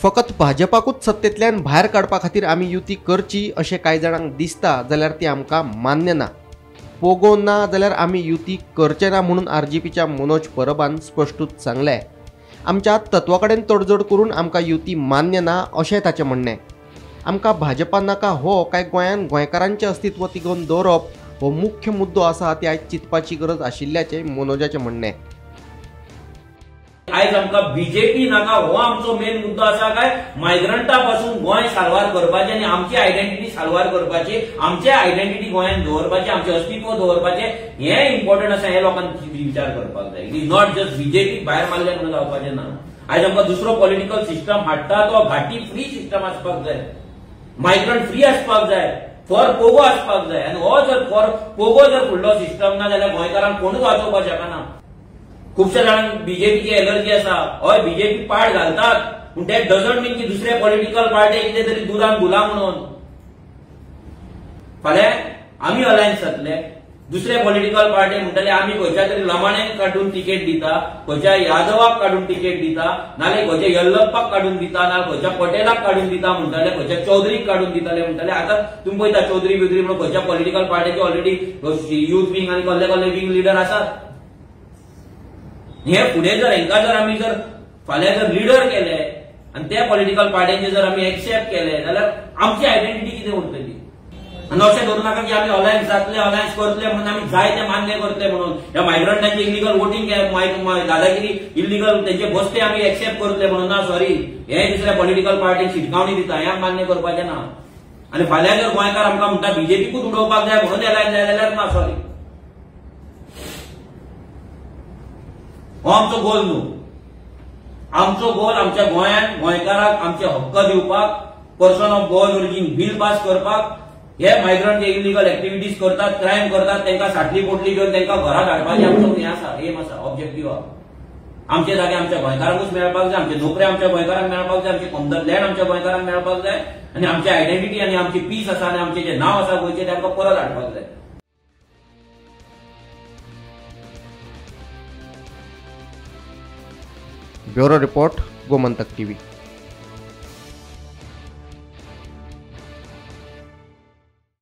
फकत भाजपाकूच सत्तेंतल्यान भायर काडपा खातीर आमी युती करची अशें कांय जाणांक दिसता जाल्यार ती आमकां मान्य ना। पोगो ना जाल्यार आमी युती करचे ना म्हणून आरजीपीच्या मनोज परबान स्पश्टूच सांगलें। आमच्या तत्वा कडेन तडजोड करून आमकां युती मान्य ना अशें ताचें म्हणणें। आमकां भाजपा नाका हो काय गोंयान गोंयकारांचें अस्तित्व तिगोवन दवरप हो मुख्य मुद्दो आसा ती आयज चिंतपाची गरज आशिल्ल्याचें मनोजाचें म्हणणें। आयज आमकां बीजेपी नाका हो आमचो मेन मुद्दो आसा काय मायग्रंटा पासून गोंय साल्वार करपाचें आनी आमची आयडेंटिटी साल्वार करपाची, आमची आयडेंटिटी गोंयांत दवरपाची, आमचें अस्तित्व दवरपाचें हें इम्पॉर्टंट आसा हें लोकांनी विचार करपाक जाय। It is not just बीजेपीक भायर मारलें म्हणून जावपाचें ना। आयज आमकां दुसरो पॉलिटिकल सिस्टम हाडटा तो घाटी फ्री सिस्टम आसपाक जाय, मायग्रंट फ्री आसपाक जाय, फॉर पोगो आसपाक जाय। आनी हो जर फॉर पोगो जर फुडलो सिस्टम ना जाल्यार गोंयकारांक कोणूच वाचोवपाक शकना। खुबश्या जाणांक बीजेपीची एलर्जी आसा, हय बीजेपी पाड घालतात पूण that doesn't मीन की दुसऱ्या पॉलिटिकल पार्टी कितें तरी दुदान घुला म्हणून। फाल्यां आमी अलायन्स जातले, दुसऱ्या पॉलिटिकल पार्टी म्हणटले आमी खंयच्या तरी लमाण्याक काडून तिकेट दिता, खंयच्या यादवाक काडून तिकेट दिता, नाल्यार खंयच्या यल्लप्पाक काडून दिता, नाल्यार खंयच्या पटेलाक काडून दिता म्हणटाले, खंयच्या चौधरीक काडून दिताले म्हणटाले। आतां तुमी पळयता चौधरी बिधरी म्हणून खंयच्या पॉलिटिकल पार्टीचे ऑलरेडी युथ विंग आनी कसले कसले विंग लिडर आसात। हे फुडें जर हेंकां जर आमी जर फाल्यां जर लिडर केले आनी त्या पॉलिटिकल पार्ट्यांचे जर आमी एक्सेप्ट केले जाल्यार आमची आयडेंटिटी कितें उरतली? आनी अशें धरूं नाका की आमी अलायन्स जातले, अलायन्स करतले म्हणून आमी जाय तें मान्य करतले म्हणून ह्या मायग्रंटांचे इलिगल वोटींग दादागिरी इलिगल तेंचे बसते आमी एक्सेप्ट करतले म्हणून ना, सॉरी, हे दुसऱ्या पॉलिटिकल पार्टीक शिटकावणी दिता, हें मान्य करपाचें ना। आनी फाल्यां जर गोंयकार आमकां म्हणटा बीजेपीकूच उडोवपाक जाय म्हणून अलायन्स जाय जाल्यार ना, सॉरी, हो आमचो गोल न्हू। आमचो गोल आमच्या गोंयांत गोंयकारांक आमचे हक्क दिवपाक, person of Goan origin bill pass करपाक, हे मायग्रंट जे इलिगल एक्टिविटीज करतात, क्रायम करतात तांकां साटली पोटली घेवन तांकां घरा धाडपाचें आमचो हें आसा, एम आसा, ऑब्जेक्टीव आसा। आमचे जागे आमच्या गोंयकारांकूच मेळपाक जाय, आमचे नोकऱ्यो आमच्या गोंयकारांक मेळपाक जाय, आमचे कॉमन लँड आमच्या गोंयकारांक मेळपाक जाय आनी आमची आयडेंटिटी आनी आमची पीस आसा आनी आमचें जें नांव आसा गोंयचें तें आमकां परत हाडपाक जाय। Bureau report, Gomantak TV.